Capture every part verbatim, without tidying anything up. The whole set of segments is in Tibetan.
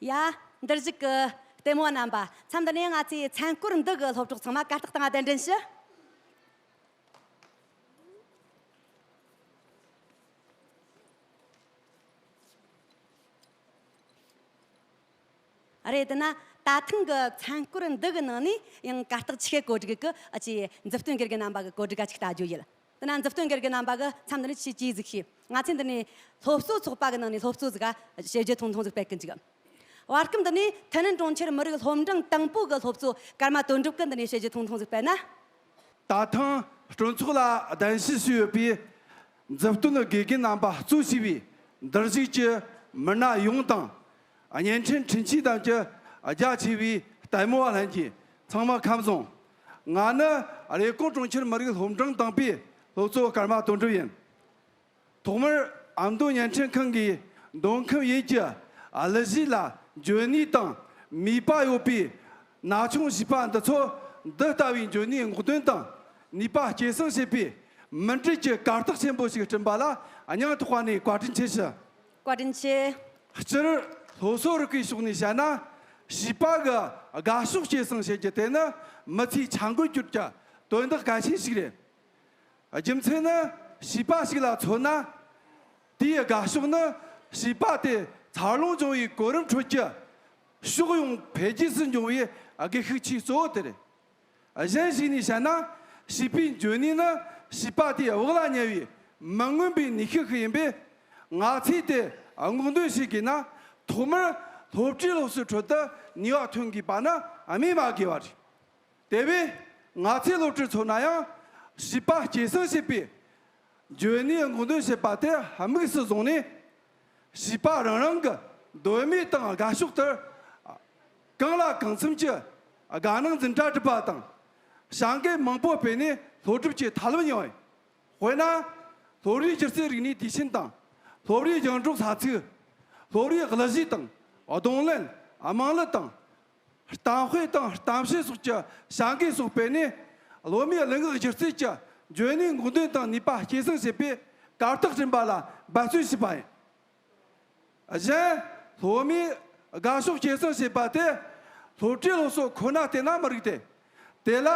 ཡ། འདིར་བཞུགས་ཀྱི་ལྟད་མོ་བ་རྣམ་པ། མཚམས་འདི་ནས་ང་ཚོའི་མཚན་སྐོར་འདི་གི་སློབ་གྲོགས་ཚང་མ་གར་སྟེགས་སྟེང་གདན་འདྲེན་ཞུ། རེད། དེ་ན་ད་ཐེངས་ཀྱི་མཚན་སྐོར་འདི་གི་ནང་ནས་ཡང་གར་སྟེགས་ཆེ་གོ་སྒྲིག་གི་ཨ་ཅེ་མཛུབ་སྟོན་དགེ་རྒན་རྣམ་པ་གི་གོ་སྒྲིག་ག་ཅིག་ལྟ་རྒྱུ་ཡིན། དེ་ན་མཛུབ་སྟོན་དགེ་རྒན་རྣམ་པ་གི་མཚམས་འདི་ནས་ཆེ་ཅིག་གཟིགས་ཤིག་ང་ཚོས་འདི་ནས་སློབ་གསོ་ཚོགས་པ་གི་ནང་ནས་སློབ་གཙོ་ཟིག་ག་བཤད་རྒྱུ་ཐུང་ཐུང་ཟིག་སྤེལ་གི་འཇུག་བར་སྐབས་འདི་ནས་ཐེན་ཨན་གྲོང་ཁྱེར་མི་རིགས་སློབ་འབྲིང་དང་པོ་གི་སློབ་གཙོ་ཀརྨ་དོན་གྲུབ་ཀྱིས་འདི་ནས་བཤད་རྒྱུ་ཐུང་ཐུང་ཟིག་སྤེལ་ན། ད་ཐེངས་སྤྲོ་ཚོགས་ལ་གདན་ཞུ་ཞུས་ཡོད་པའི་མཛུབ་སྟོན་དགེ་རྒན་རྣམ་པ་གཙོས་བྱས་པའི་འདིར་བཞུགས་ཀྱི་མི་སྣ་ཡོངས་དང་། བརྙན་འཕྲིན་འཕྲིན་ཆས་ཐམས་ཅད་རྒྱ་ཆེ་བའི་ལྟད་མོ་བ་ལྷན་རྒྱས་ཚང་མ་ཁམས་བཟང་། ང་ནི་རེབ་གོང་གྲོང་ཁྱེར་མི་རིགས་སློབ་འབྲིང་དང་པོའི་སློབ་གཙོ་ཀརྨ་དོན་གྲུབ་ཡིན། ཐོག་མར་ཨ་མདོ་བརྙན་འཕྲིན་ཁང་གི་མདོ་ཁམས་ཡུལ་གྱི་གླུ་གཞས་ལ་འཇོན་ནུས་དང་ནུས་པ་ཡོད་པའི་ན་ཆུང་བྱིས་པ་འདི་ཚོ་འདི་ལྟ་བུའི་འཇོན་ནུས་སྔོག་འདོན་དང་ནུས་པ་སྐྱེད་སྲིང་བྱེད་པའི་མུ་འབྲེལ་གྱི་གར་སྟེགས་ཆེན་པོ་ཞིག་བསྐྲུན་པ་ལ་སྙིང་ཐག་པ་ནས་བཀའ་དྲིན་ཆེ་ཞུ། བཀའ་དྲིན་ཆེ། སྤྱིར་སློབ་གསོ་རིག་པའི་ཕྱོགས་ནས་བཤད་ན། བྱིས་པ་གི་དགའ་ཕྱོགས་སྐྱེད་སྲིང་བྱེད་རྒྱུ་དེ་ནི་མི་ཚེའི་འཆར་འགོད་སྐྱོར་གྱི་དོན་དག་གལ་ཆེན་ཞིག་རེད། རྒྱུ་མཚན་ནི་བྱིས་པ་ཞིག་ལ་མཚོན་ན། དེའི་དགའ་ཕྱོགས་ནི་བྱིས་པ་དེ་འཚར་ལོངས་འབྱུང་བའི་གོ་རིམ་ཁྲོད་ཀྱི་ཕྱོགས་ཡོངས་འཕེལ་རྒྱས་སུ་འབྱུང་བའི་སྒུལ་ཤུགས་ཆེས་གཙོ་བོ་དེ་རེད། གཞན་ཞིག་ནས་བཤད་ན། བྱིས་པའི་འཇོན་ནུས་ནི་བྱིས་པ་དེའི་བག་ལ་ཉལ་བའི་མི་མངོན་པའི་ནུས་ཤུགས་ཤིག་ཡིན་པས། ང་ཚོས་དེ་སྔོག་འདོན་བྱེད་དགོས་ན། ཐོག་མར་སློབ་གྲྭའི་སློབ་གསོའི་ཁྲོད་དུ་ནུས་པ་ཐོན་དགོས་པ་ནི་སྨོས་མ་དགོས་པ་རེད། དེ་བས་ང་ཚོའི་སློབ་གྲྭར་མཚོན་ན་ཡང་བྱིས་པ་སྐྱེད་སྲིང་བྱེད་པའི་འཇོན་ནུས་སྔོག་འདོན་བྱེད་པ་དེ་དམིགས་སུ་བཟུང་ནས། བྱིས་པ་རང་རང་གི་འདོད་མོས་དང་དགའ་ཕྱོགས་ལྟར་གང་ལ་གང་འཚམ་གྱི་དགའ་སྣང་འཛིན་གྲྭ་གྲུབ་པ་དང་། བྱ་འགུལ་མང་པོ་སྤེལ་ནས་སློབ་ཁྲིད་ཀྱི་ཐབས་ལམ་ཡང་ཡིན། དཔེར་ན། སློབ་རའི་སྒྱུ་རྩལ་རིག་གནས་དུས་ཆེན་དང་། སློབ་རའི་རྒྱང་སྒྲོག་ས་ཚིགས། སློབ་རའི་གླུ་གཞས་དང་རྡུང་ལེན། དམངས་གླུ་དང་། གཏམ་དཔེ་དང་གཏམ་བཤད་སོགས་ཀྱི་བྱ་འགུལ་སོགས་སྤེལ་ནས། སློབ་མའི་གླུ་ངག་སྒྱུ་རྩལ་གྱི་འཇོན་ནུས་སྔོག་འདོན་དང་ནུས་པ་སྐྱེད་སྲིང་བྱེད་པའི་གར་སྟེགས་བསྐྲུན་པ་ལ་འབད་བརྩོན་བྱས་པ་ཡིན། གཞན། སློབ་མའི་དགའ་ཕྱོགས་སྐྱེད་སྲིང་བྱེད་པ་དེ་སློབ་གྲྭའི་སློབ་གསོ་ཁོ་ན་བལྟས་ན་མི་རིགས་ཏེ། དེ་ལ་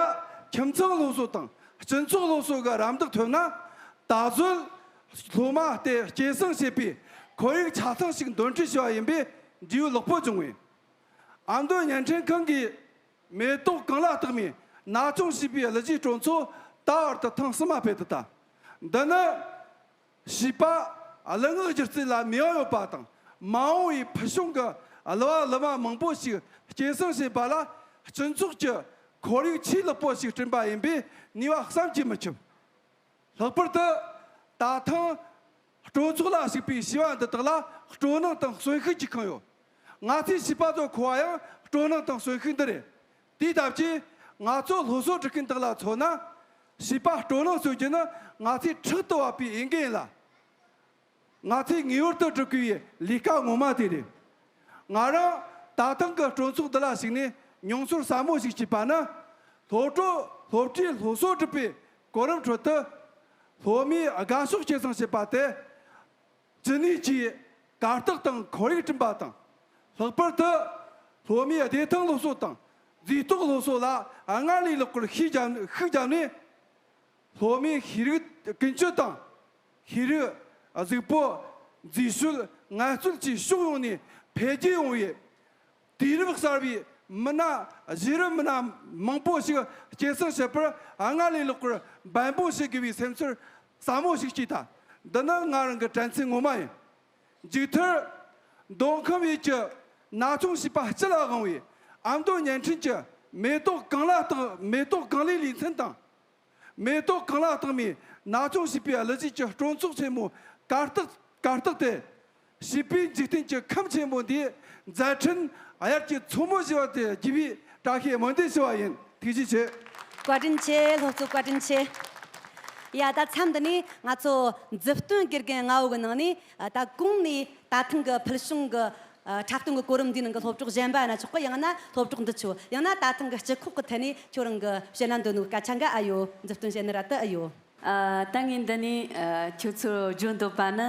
ཁྱིམ་ཚང་སློབ་གསོ་དང་སྤྱི་ཚོགས་སློབ་གསོ་གི་རམ་འདེགས་ཐོབ་ན། ད་གཟོད་སློབ་མ་དེ་སྐྱེད་སྲིང་བྱེད་པའི་ཁོར་ཡུག་ཆ་ཚང་ཞིག་འདོན་སྤྲོད་བྱས་པ་ཡིན་པས་འབྲས་བུ་ལེགས་པོ་བྱུང་བས། ཨ་མདོ་བརྙན་འཕྲིན་ཁང་གིས་མེ་ཏོག་གང་ལ་བཏགས་མའི་ན་ཆུང་བྱིས་པའི་གླུ་གཞས་སྤྲོ་ཚོགས་ད་བར་དུ་ཐེངས་གསུམ་མ་སྤེལ་དུ་བཏང་། འདི་ནི། བྱིས་པ་གླུ་ངག་སྒྱུ་རྩལ་ལ་མོས་པ་ཡོད་པ་དང་། མ་འོངས་པའི་ཕུལ་བྱུང་གི་གླུ་བ་གླུ་མ་མང་པོ་ཞིག་སྐྱེད་སྲིང་བྱེད་པ་ལ་སྤྱི་ཚོགས་ཀྱི་ཁོར་ཡུག་ཆེས་ལེགས་པོ་ཞིག་བསྐྲུན་པ་ཡིན་པས་ནུས་པ་བསམ་གྱིས་མི་ཁྱབ། ལྷག་པར་དུ་ད་ཐེངས་སྤྲོ་ཚོགས་ལ་ཞུགས་པའི་བྱིས་པ་འདི་དག་ལ་སྤྲོ་སྣང་དང་གསོན་ཤུགས་ཀྱིས་ཁེངས་ཡོད། ང་ཚོའི་བྱིས་པ་ཚོ་མཁོ་བ་ཡང་སྤྲོ་སྣང་དང་གསོན་ཤུགས་འདི་རེད། དེའི་སྟབས་ཀྱིས་ང་ཚོ་སློབ་གསོ་སྒྲུབ་མཁན་དག་ལ་མཚོན་ན། བྱིས་པ་སྤྲོ་སྣང་གསོ་རྒྱུ་ནི་ང་ཚོའི་ཕྲག་ཏུ་བབས་པའི་འོས་འགན་ཡིན་ལ། ང་ཚོས་ངེས་པར་དུ་སྒྲུབ་དགོས་པའི་ལས་ཀ་ངོ་མ་དེ་རེད། ང་རང་ད་ཐེངས་ཀྱི་སྤྲོ་ཚོགས་འདི་ལ་ཞུགས་ནས་མྱོང་ཚོར་ཟབ་མོ་ཞིག་སྐྱེས་པ་ནི། སློབ་གྲྭ་སློབ་གྲྭའི་སློབ་གསོ་སྒྲུབ་པའི་གོ་རིམ་ཁྲོད་དུ། སློབ་མའི་དགའ་ཕྱོགས་སྐྱེད་སྲིང་བྱེད་པ་དེ། ཅི་ནུས་ཀྱིས་གར་སྟེགས་དང་ཁོར་ཡུག་བསྐྲུན་པ་དང་། ལྷག་པར་དུ་སློབ་མའི་བདེ་ཐང་སློབ་གསོ་དང་རྫས་ལྟོགས་སློབ་གསོ་ལ་སྔར་ལས་ལྷག་པར་ཤུགས་བརྒྱབ་ཤུགས་བརྒྱབ་ནས། སློབ་མའི་ཤེས་རིག་ཀུན་སྤྱོད་དང་། ཤེས་རིག་གཟུགས་པོ། རྫས་སྤྱོད། ངལ་རྩོལ་བཅས་ཕྱོགས་ཡོངས་ནས་འཕེལ་རྒྱས་ཡོང་བའི། དུས་རབས་གསར་བའི་མི་སྣ། གཞི་རིམ་མི་སྣ་མང་པོ་ཞིག་སྐྱེད་སྲིང་བྱེད་པར་སྔར་ལས་ལྷག་པར་འབད་འབུངས་བྱེད་དགོས་པའི་སེམས་ཚོར་ཟབ་མོ་ཞིག་སྐྱེས་ཐལ། འདི་ནི་ང་རང་གི་དྲན་ཚུལ་ངོ་མ་ཡིན། མཇུག་མཐར། མདོ་ཁམས་ཡུལ་གྱི་ན་ཆུང་བྱིས་པ་སྤྱི་ལ་དབང་བའི་ཨ་མདོ་བརྙན་འཕྲིན་གྱི་མེ་ཏོག་གང་ལ་བཏགས་མེ་ཏོག་གང་ལའི་ལེ་ཚན་དང་། མེ་ཏོག་གང་ལ་བཏགས་མའི་ན་ཆུང་བྱིས་པའི་གླུ་གཞས་ཀྱི་སྤྲོ་ཚོགས་ཆེན་མོའི་གར་སྟེགས་གར་སྟེགས་ཏེ། བྱིས་པའི་འཇིག་རྟེན་གྱི་ཁམས་ཆེན་མོ་འདིའི་མཛད་འཕྲིན་དབྱར་གྱི་མཚོ་མོ་བཞུར་བ་དེ་བརྗིད་པའི་བཀྲ་ཤིས་སྨོན་འདུན་ཞུ་བ་ཡིན། ཐུགས་རྗེ་ཆེ། བཀའ་དྲིན་ཆེ། སློབ་གཙོ་བཀའ་དྲིན་ཆེ། ཡ། ད་མཚམས་འདི་ནས་ང་ཚོ་མཛུབ་སྟོན་དགེ་རྒན་ལྔ་བོ་གི་ནང་ནས་ཨ། ད་གོང་ནས་ད་ཐེངས་ཀྱི་ཕུལ་བྱུང་གི་ཨ། འཁྲབ་སྟོན་གྱི་གོ་རིམ་འདིའི་ནང་གི་སློབ་གྲོགས་གཞན་པ་ཡིན་ན་ཆོག་གི། ཡང་ན་སློབ་གྲོགས་འདི་ཆོ། ཡང་ན་ད་ཐེངས་ཀྱི་སྤྱི་ཁོག་གི་ཐད་ནས་ཁྱོད་རང་གི་བཤད་ན་འདོད་ནོ་སྐད་ཆ་འགའ་ཨ་ཡོད། མཛུབ་སྟོན་བྱེད་ནི་ར་དེ་ཨ་ཡོད། ཨ། ད་ངས་འདི་ནས་ཨ། ཁྱོད་ཚོར་བརྗོད་འདོད་པ་ནི།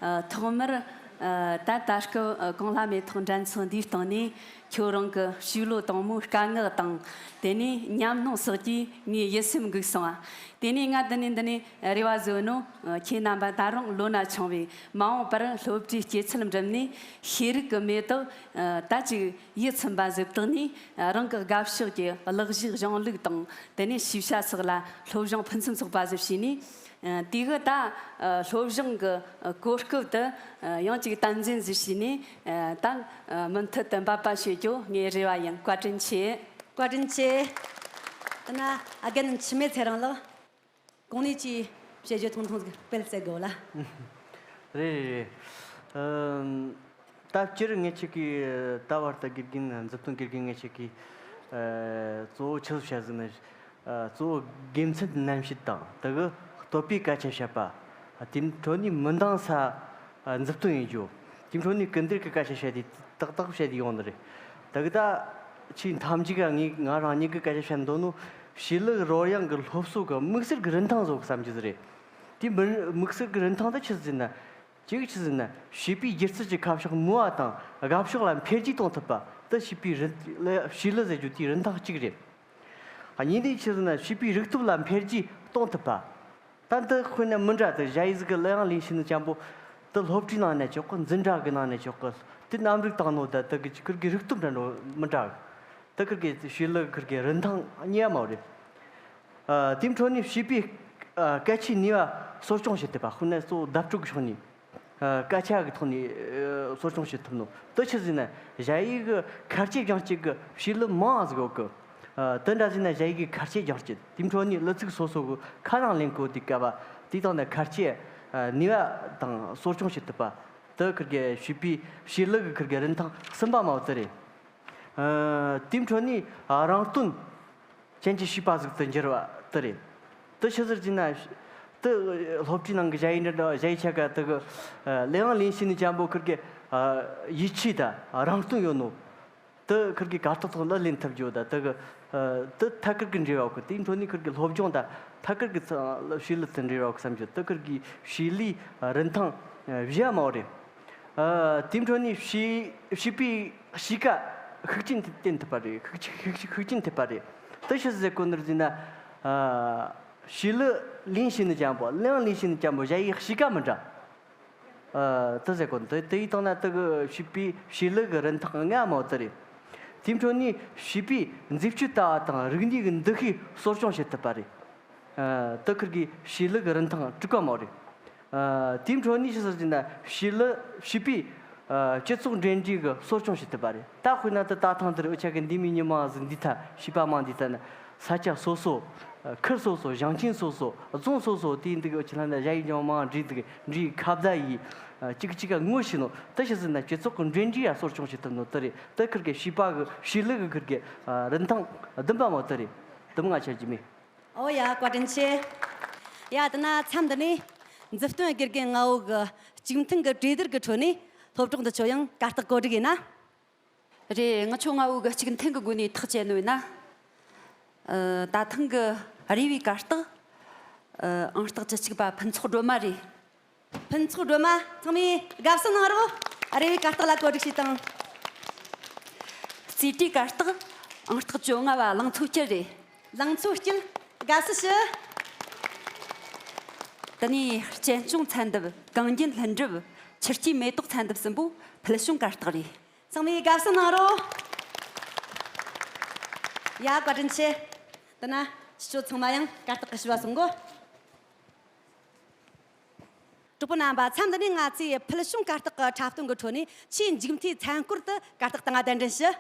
ཨ། ཐོག་མར་ཨ། ད་ད་སྐབས་ཨ། གོང་ལྷ་མེ་ཏོག་འགྲན་ཚོགས་འདིའི་སྟེང་ནས་ཁྱོད་རང་གི་བྱིས་བློ་དང་མོའི་དཀའ་ངལ་དང་། དེ་ནས་ཉམས་མྱོང་སོགས་ཀྱིས་ངའི་ཡིད་སེམས་འགུག་སོང་ང་། དེ་ནས་ང་འདི་ནས་འདི་ནས་རེ་བ་བཟོས་ནོ། ཨ། ཁྱེད་རྣམ་པ་ད་རུང་ལོ་ན་ཆུང་བས་མ་འོངས་པར་སློབ་གྲྭའི་སྐྱེད་ཚལ་འགྲིམས་ནས་ཤེས་རིག་གི་མེ་ཏོག་ཨ། ད་ཅིག་ཡིད་ཚིམ་པ་ཟིག་བཏགས་ནས། ཨ། རང་གི་དགའ་ཕྱོགས་ཀྱི་གླུ་གཞས་གཞུང་ལུགས་དང་། དེ་ནས་ཤེས་བྱ་སོགས་ལ་སློབ་སྦྱོང་ཕུན་སུམ་ཚོགས་པ་ཟིག་བྱས་ནས། ཨ། དེ་གི་ད་ཨ། སློབ་སྦྱོང་གི་ཨ། གོ་སྐབས་དེ་ཨ། ཡང་ཅིག་དམ་འཛིན་ཟིག་བྱས་ནས། ཨ། ད་ཨ། མུ་མཐུད་དུ་འབད་པ་བྱེད་རྒྱུ་ངའི་རེ་བ་ཡིན། བཀའ་དྲིན་ཆེ། བཀའ་དྲིན་ཆེ། དེ་ན་ཨ། རྒན་འཆི་མེད་ཚེ་རིང་ལགས། གོང་ནས་ཅིག་བཤད་རྒྱུ་ཐུང་ཐུང་ཟིག་སྤེལ་ཟེར་དགོས་ལ། རེད་རེད་རེད། ཨམ། ད་སྤྱིར་ངེད་ཆོ་གི་ད་བར་དུ་དགེ་རྒན་མཛུབ་སྟོན་དགེ་རྒན་ངེད་ཆོ་གི་ཨ། གཙོ་བོ་ཆི་ཟིག་བྱ་ཟིག་ན། ཨ། གཙོ་བོ་དགེ་མཚན་རྣམ་བཤད་དང་དེ་གི་བསྟོད་པའི་སྐད་ཆ་བཤད་པ། དེ་འཕྲོ་ནས་མི་འདང་ས་ཨ། མཛུབ་སྟོན་ཡིན་རྒྱུ། དེ་འཕྲོ་ནས་སྐུ་འདིར་གི་སྐད་ཆ་བཤད་དེ་ཏག་ཏག་བཤད་དེ་ཡོང་ནི་རེད། དེ་གི་ད་ཆེས་མཐའ་མཇུག་ག་ངས་ང་རང་ཉིད་ཀྱི་སྐད་ཆ་བཤད་འདོད་ནོ། ཤེས་ལུགས་རོལ་དབྱངས་ཀྱི་སློབ་གསོ་གི་དམིགས་བསལ་གྱི་རིན་ཐང་བཟོ་གི་བསམ་རྒྱུ་ཟིག་རེད། དེ་མི་དམིགས་བསལ་གྱི་རིན་ཐང་དེ་ཆི་ཟིག་ན། གཅིག་ཆི་ཟིག་ན་བྱིས་པའི་སྒྱུ་རྩལ་གྱི་ཁ་ཕྱོགས་མོ་བ་དང་དགའ་ཕྱོགས་ལ་འཕེལ་རྒྱས་གཏོང་ཐུབ་པ་དེ་བྱིས་པའི་རིན་ལ་ཤེས་ལུགས་ཟེར་རྒྱུ་དེའི་རིན་ཐང་གཅིག་རེད། གཉིས་ནས་ཆི་ཟིག་ན་བྱིས་པའི་རིག་སྟོབས་ལ་འཕེལ་རྒྱས་གཏོང་ཐུབ་པ། ད་འདི་དཔེར་ན་མི་འདྲ་དེ་ཞ་ཡི་ཟིག་གི་གླུ་དབྱངས་ལེན་ཤེས་ནི་ཅན་པོ། དེ་སློབ་གྲྭའི་ནང་ནས་ཆོག་གི། འཛིན་གྲྭ་གི་ནང་ནས་ཆོག་གི། དེ་རྣམ་རིག་བཏང་ནོ་ད་དེ་གི་ཁུར་གི་རིག་སྟོབས་འདྲ་འགྲོ་མི་འདྲ་གི། དེ་ཁུར་གི་ཤེས་ལུགས་ཁུར་གི་རིན་ཐང་རྙེད་མ་རེད། ཨ། དེའི་འཕྲོ་ནས་བྱིས་པའི་ཨ། སྐད་ཆའི་ནུས་པ་གསོ་སྐྱོང་བྱེད་ཐུབ་པ། དཔེར་ན་གཙོ་བོ་བརྡ་སྤྲོད་ཀྱི་ཕྱོགས་ནས། ཨ། སྐད་ཆ་གི་ཐོག་ནས་ཨ། གསོ་སྐྱོང་བྱེད་ཐུབ་ནོ་དེ་ཆི་ཟིག་ན་ཞ་ཡི་གི་ཁ་ལྕེ་སྦྱང་བྱེད་གི་བྱིས་གླུ་མང་ང་ཟིག་ཡོད་གི། ཨ། དེ་འདྲ་ཟིག་ན་ཞ་ཡི་གི་ཁ་ལྕེ་སྦྱང་བྱེད། དེའི་འཕྲོ་ནས་གླུ་ཚིག་སོ་སོ་གི་ཁ་ནང་ལེན་གོ་དུས་སྐབས་དེའི་སྟེང་ན་ཁ་ལྕེ་ཨ། ནུས་པ་དང་གསོ་སྐྱོང་བྱེད་ཐུབ་པ། དེ་ཁུར་གི་བྱིས་པའི་བྱིས་གླུ་གི་ཁུར་གི་རིན་ཐང་གསུམ་པ་མ་བོ་དེ་རེད། ཨ། དེའི་འཕྲོ་ནས་ཨ། རང་རྟོན་ཅན་གྱི་བྱིས་པ་ཟིག་ཏུ་འགྱུར་བ་དེ་རེད། དེ་ཆི་ཟིག་ཟེར་ན། དེ་སློབ་གྲྭའི་ནང་གི་ཞ་ཡི་འདྲ་འདྲ་ཞ་ཡི་ཆ་ག་དེ་གི་ཨ། གླུ་དབྱངས་ལེན་ཤེས་ནི་ཅན་པོ་ཁུར་གི་ཨ། ཡིད་ཆེས་དང་རང་རྟོན་ཡོད་ནོ། དེ་ཁུར་གི་གར་སྟེགས་ཐོག་གླུ་ལེན་ཐུབ་རྒྱུ་དང་དེ་གི་ཨ། དེ་ཐད་ཀར་གི་འབྲེལ་བ་གི། དེའི་འཕྲོ་ནས་ཁུར་གི་སློབ་སྦྱོང་དང་ཐད་ཀར་གི་ཚ་བྱིས་གླུ་དང་འབྲེལ་བ་གི་བསམ་རྒྱུ། དེ་ཁུར་གི་བྱིས་གླུའི་རིན་ཐང་བཞི་མ་བོ་རེད། ཨ། དེའི་འཕྲོ་ནས་བྱིས་བྱིས་པའི་གཤིས་ཀ་ཤུགས་རྐྱེན་བསྟེན་ཐུབ་པ་རེད། ཤུགས་ཤུགས་ཤུགས་རྐྱེན་ཐེབས་པ་རེད། དེ་ཆི་ཟིག་ཟེར་གོ་ནི་རེད་ཟེར་ན། ཨ། བྱིས་གླུ་ལེན་ཤེས་ནི་ཅན་པོ། གླུ་དབྱངས་ལེན་ཤེས་ནི་ཅན་པོ་ཞ་ཡི་གཤིས་ཀ་མི་འདྲ། ཨ། དེ་ཟེར་གོ་ནི། དེ་དེའི་སྟེང་ན་དེ་གི་བྱིས་པའི་བྱིས་གླུ་གི་རིན་ཐང་ལྔ་མ་བོ་དེ་རེད། དེའི་འཕྲོ་ནས་བྱིས་པའི་མཛེས་སྤྱོད་ལྟ་བ་དང་རིག་གནས་ཀྱི་འདུ་ཤེས་གསོ་སྐྱོང་བྱེད་ཐུབ་པ་རེད། ཨ། དེ་ཁུར་གི་བྱིས་གླུ་གི་རིན་ཐང་དྲུག་པ་མ་བོ་རེད། ཨ། དེའི་འཕྲོ་ནས་ཆི་ཟེར་ན་བྱིས་གླུ་བྱིས་པའི་ཨ། སྤྱི་ཚོགས་འབྲེལ་འདྲིས་ཀྱི་གསོ་སྐྱོང་བྱེད་ཐུབ་པ་རེད། ད་དཔེར་ན་དེ་ད་ཐེངས་འདིར་འུ་ཅག་གི་འདི་མི་ཉི་མ་ཟིག་འདི་ཐ་བྱིས་པ་མང་འདི་ཐ་ན་ས་ཆ་སོ་སོ། ཨ། ཁུལ་སོ་སོ། ཞིང་ཆེན་སོ་སོ། རྫོང་སོ་སོ་དེའི་འདི་གི་འུ་ཅག་ལ་ན་ཞ་ཡི་ལྗོངས་མང་འདྲིས་འདི་གི་འདྲིས་ཁ་བརྡ་ཡིས། ཨ། གཅིག་གཅིག་ག་ངོ་ཤེས་ནོ་དེ་ཆི་ཟེར་ན་སྤྱི་ཚོགས་ཀྱི་འབྲེལ་འདྲིས་ཡ་གསོ་སྐྱོང་བྱེད་ཐུབ་ནོ་དེ་རེད། དེ་ཁུར་གི་བྱིས་པ་གི་བྱིས་གླུ་གི་ཁུར་གི་ཨ། རིན་ཐང་བདུན་པ་མོ་དེ་རེད། དུམ་ང་ཆ་རྒྱུ་མེད། ཨོ་ཡ། བཀའ་དྲིན་ཆེ། ཡ། དེ་ན་མཚམས་འདི་ནས་མཛུབ་སྟོན་དགེ་རྒན་ལྔ་བོ་གི་གཅིག་མཐུན་གྱི་གྲོས་བསྡུར་གྱི་ཁྲོད་ནས་སློབ་གྲོགས་འདི་ཚོ་ཡང་གར་སྟེགས་གོ་སྒྲིག་ཡིན་ན། རེད། ང་ཚོ་ལྔ་བོ་གི་གཅིག་མཐུན་གྱི་སྒོ་ནས་ཐག་བཅད་ནོ་ཡིན་ན། ཨ། ད་ཐེངས་ཀྱི་རེ་བའི་གར་སྟེགས། ཨ། ཨང་རྟགས་བཅུ་གཅིག་པ་ཕུན་ཚོགས་སྒྲོལ་མ་རེད། ཕུན་ཚོགས་སྒྲོལ་མ། ཚང་མས་དགའ་བསུ་གནང་རོགས། རེ་བའི་གར་སྟེགས་ལ་གོ་སྒྲིག་བྱས་དང་། རྩིས་ཁྲའི་གར་སྟེགས། ཨང་རྟགས་བཅོ་ལྔ་བ་ལང་ཚོ་སྐྱིད་རེད། ལང་ཚོ་སྐྱིད། དགའ་བསུ་ཞུ། དེ་ནས་གཅེན་གཅུང་ཚན་འདེབས། གངས་རྒྱན་ལྷུན་གྲུབ། ཆུ་སྐྱེས་མེ་ཏོག་ཚན་འདེབས་གསུམ་པོ་ཕུལ་བྱུང་གར་སྟེགས་རེད། ཚང་མས་དགའ་བསུ་གནང་རོགས། ཡ། བཀའ་དྲིན་ཆེ། དེ་ན་ཁྱེད་ཚོ་ཚང་མ་ཡང་གར་སྟེགས་ཀྱི་བྱིས་པ་སོང་གོ། གྲོགས་པོ་རྣམ་པ། མཚམས་འདི་ནས་ང་ཚོས་ཕུལ་བྱུང་གར་སྟེགས་ཀྱི་འཁྲབ་སྟོན་གྱི་ཁྲོད་ནས་ཆེས་མཇུག་མཐའི་མཚན་སྐོར་དུ་གར་སྟེགས་སྟེང་ང་གདན་འདྲེན་ཞུ།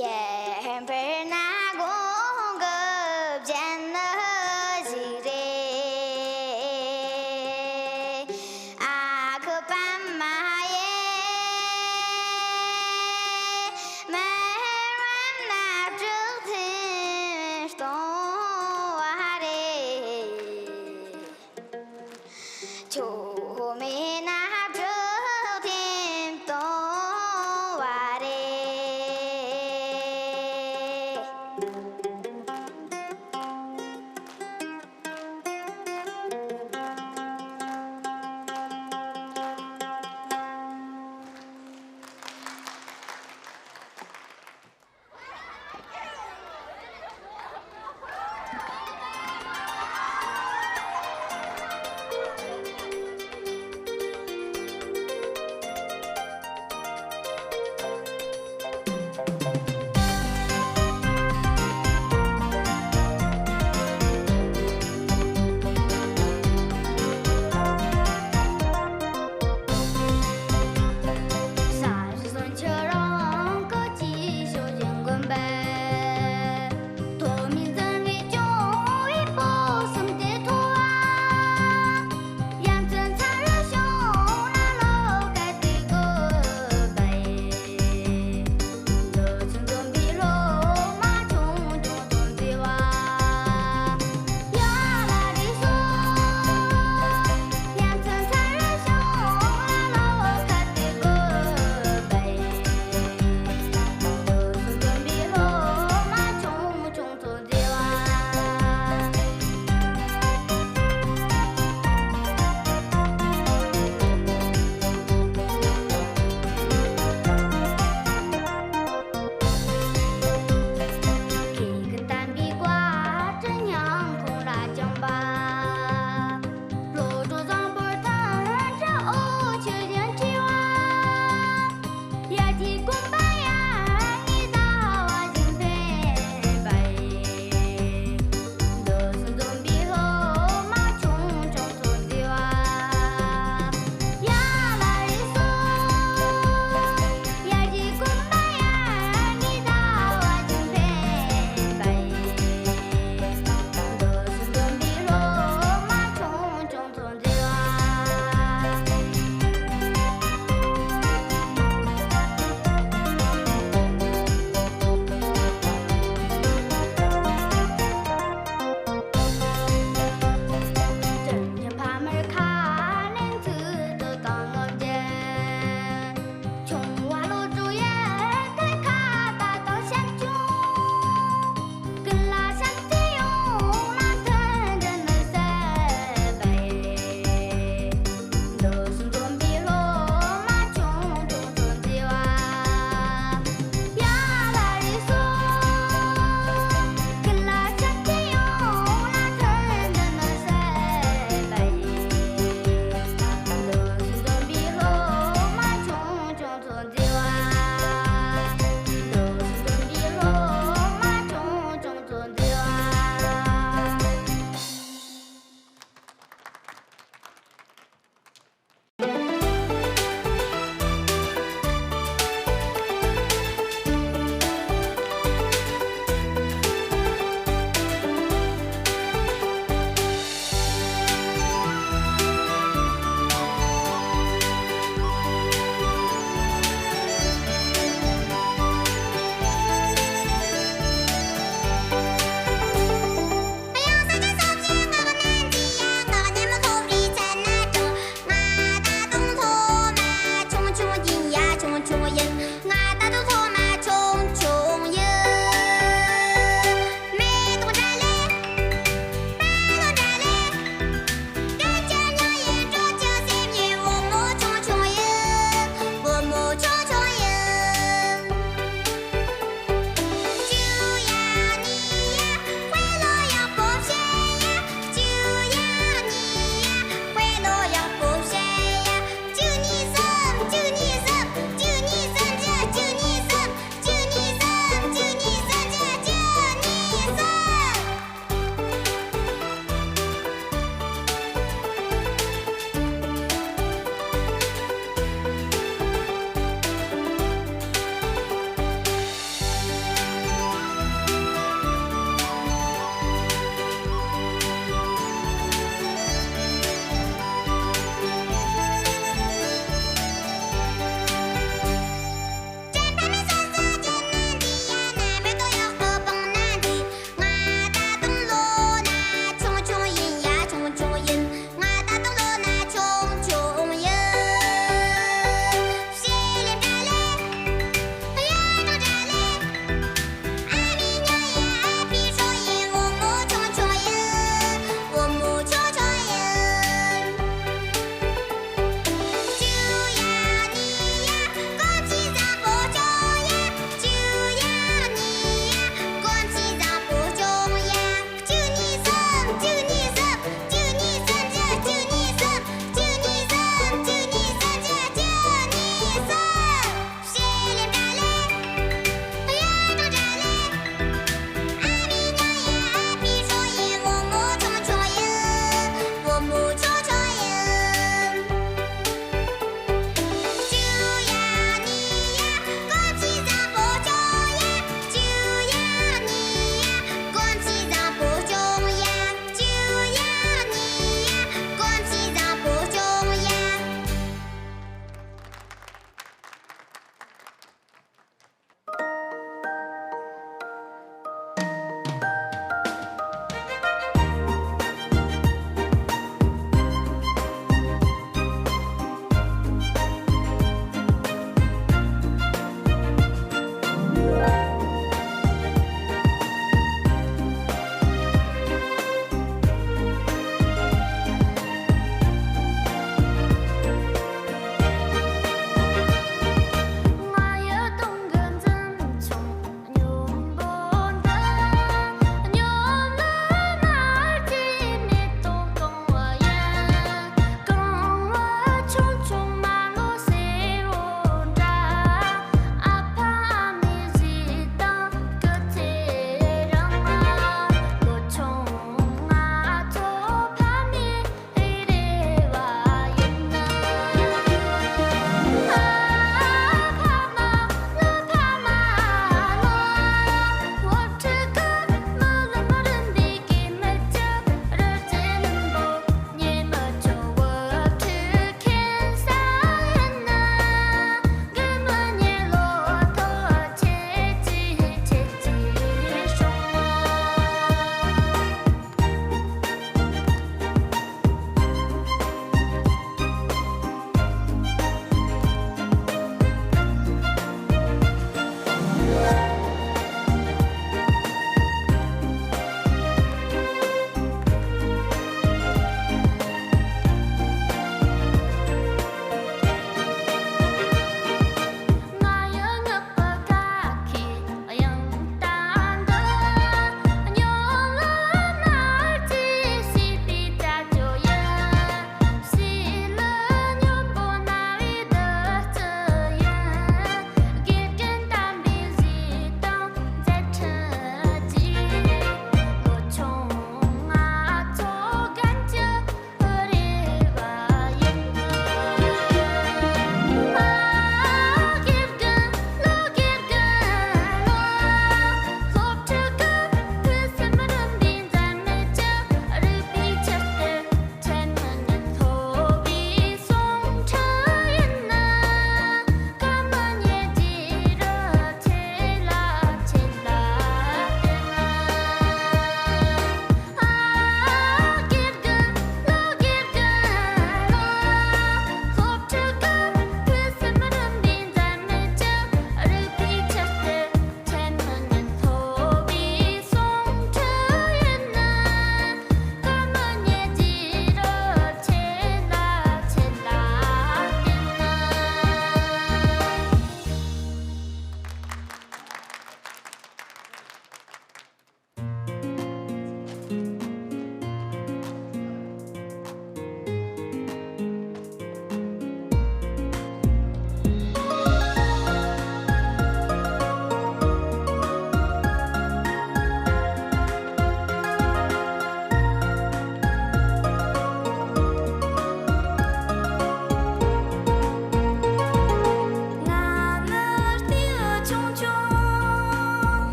ཡེ་དཔེར་ན་གོང་གི་བརྒྱན་ནི་ཞིག་རེད། ཨ་ཁུ་པདྨ་ཡིས་མེ་རབ་ན་སྤྲུགས་ཐིམ་གཏོང་བ་རེད། ཆུ་མེ་ན་སྤྲུགས་ཐིམ་གཏོང་བ་རེད།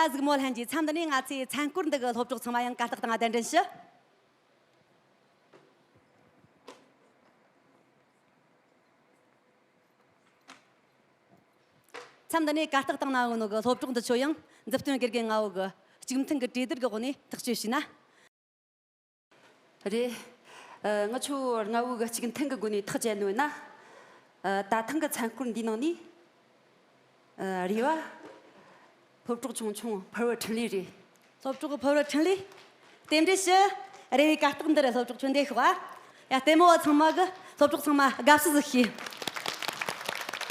གཟིགས་མོ་ལྷན་རྒྱས། མཚམས་འདི་ནས་ང་ཚོའི་མཚན་སྐོར་འདི་གི་སློབ་གྲོགས་ཚང་མ་ཡང་གར་སྟེགས་སྟེང་གདན་འདྲེན་ཞུ། མཚམས་འདི་ནས་གར་སྟེགས་སྟེང་ན་ཡོད་ནོ་གི་སློབ་གྲོགས་འདི་ཚོ་ཡང་མཛུབ་སྟོན་དགེ་རྒན་ལྔ་བོ་གི་གཅིག་མཐུན་གི་གྲོས་བསྡུར་གི་འོག་ནས་ཐག་གཅོད་བྱས་ན། རེད། ཨ། ང་ཚོ་ལྔ་བོ་གི་གཅིག་མཐུན་གི་སྒོ་ནས་ཐག་བཅད་ནོ་ཡིན་ན། ཨ། ད་ཐེངས་གི་མཚན་སྐོར་འདིའི་ནང་ནས། ཨ། རེ་བ། སློབ་གྲོགས་ཆུང་ཆུང་ཕུར་བུ་འཕྲིན་ལས་རེད། སློབ་གྲོགས་ཕུར་བུ་འཕྲིན་ལས། རྟེན་འབྲེལ་ཞུ། རེ་བའི་གར་སྟེགས་འདིར་སློབ་གྲོགས་ཁྱོད་འདེད་ཤོག་ཨ། ཡ། ལྟད་མོ་བ་ཚང་མ་གི་སློབ་གྲོགས་ཚང་མ་དགའ་བསུ་ཟིག་ཞུས།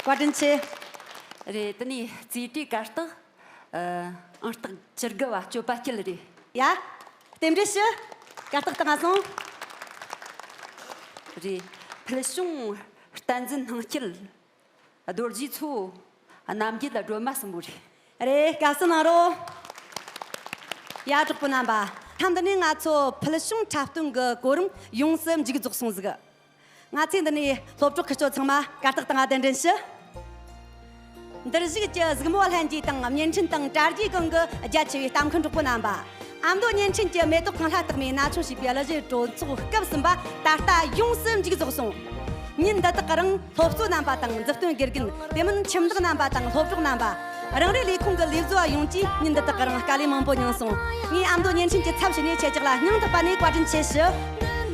བཀའ་དྲིན་ཆེ། རེད། དེ་ནས་རྩིས་སྤྲོད་གར་སྟེགས། ཨ། ཨང་རྟགས་བཅུ་དགུ་བ་སྤྱོད་པ་སྐྱིད་རེད། ཡ། རྟེན་འབྲེལ་ཞུ། གར་སྟེགས་སྟེང་ང་སོང་། རེད། ཕུལ་བྱུང་བསྟན་འཛིན་སྣང་སྐྱིད། རྡོ་རྗེ་མཚོ། རྣམ་རྒྱལ་སྒྲོལ་མ་གསུམ་པོ་རེད། རེད། དགའ་བསུ་གནང་རོགས། ཡ། གྲོགས་པོ་རྣམ་པ། མཚམས་འདི་ནས་ང་ཚོ་ཕུལ་བྱུང་འཁྲབ་སྟོན་གྱི་གོ་རིམ་ཡོངས་སུ་མཇུག་རྫོགས་སོང་ཟིག། ང་ཚོས་འདི་ནས་སློབ་གྲོགས་ཁི་ཆོ་ཚང་མ་གར་སྟེགས་སྟེང་ང་གདན་འདྲེན་ཞུ། འདིར་བཞུགས་ཀྱི་གཟིགས་མོ་ལྷན་རྒྱས་དང་བརྙན་འཕྲིན་དང་དྲ་རྒྱའི་སྒང་གི་རྒྱ་ཆེ་བའི་ལྟ་མཁན་གྲོགས་པོ་རྣམ་པ། ཨ་མདོ་བརྙན་འཕྲིན་གྱི་མེ་ཏོག་གངས་ལྷ་རྟགས་མའི་ན་ཆུང་ཞེས་པའི་གླུ་གཞས་གྲོས་ཚོགས་སྐབས་གསུམ་པ་ད་ལྟ་ཡོངས་སུ་མཇུག་རྫོགས་སོང་། ཉིན་འདི་དག་གི་རིང་སློབ་གཙོ་རྣམ་པ་དང་མཛུབ་སྟོན་དགེ་རྒན། དེ་མིན་ཁྱིམ་བདག་རྣམ་པ་དང་སློབ་གྲོགས་རྣམ་པ། རང་རེའི་ལས་ཁུངས་ཀྱི་ལས་བཟོ་བ་ཡོངས་ཀྱིས་ཉིན་འདི་དག་གི་རིང་དཀའ་ལས་མང་པོ་མྱངས་སོང་། ངས་ཨ་མདོ་བརྙན་འཕྲིན་གྱི་ཚབ་བྱས་ནས་ཁྱེད་ཅག་ལ་སྙིང་ཐག་པ་ནས་བཀའ་དྲིན་ཆེ་ཞུ།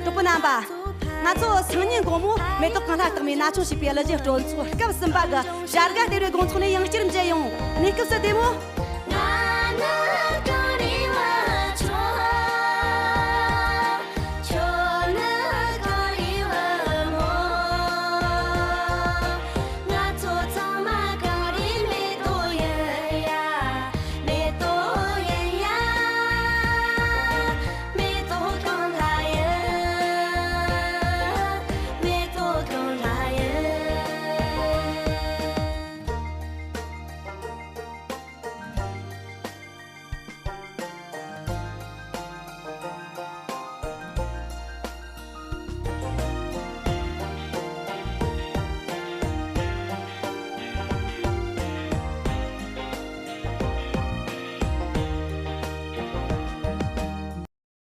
གྲོགས་པོ་རྣམ་པ། ང་ཚོ་སང་ཉིན་དགོང་མོ་མེ་ཏོག་གངས་ལྷ་རྟགས་མའི་ན་ཆུང་ཞེས་པའི་གླུ་གཞས་གྲོས་ཚོགས་སྐབས་གསུམ་པ་གི་བྱ་དགའ་སྟེར་བའི་དགོང་ཚོགས་ནས་ཡང་བསྐྱར་མཇལ་ཡོང་། གནས་སྐབས་སུ་བདེ་མོ།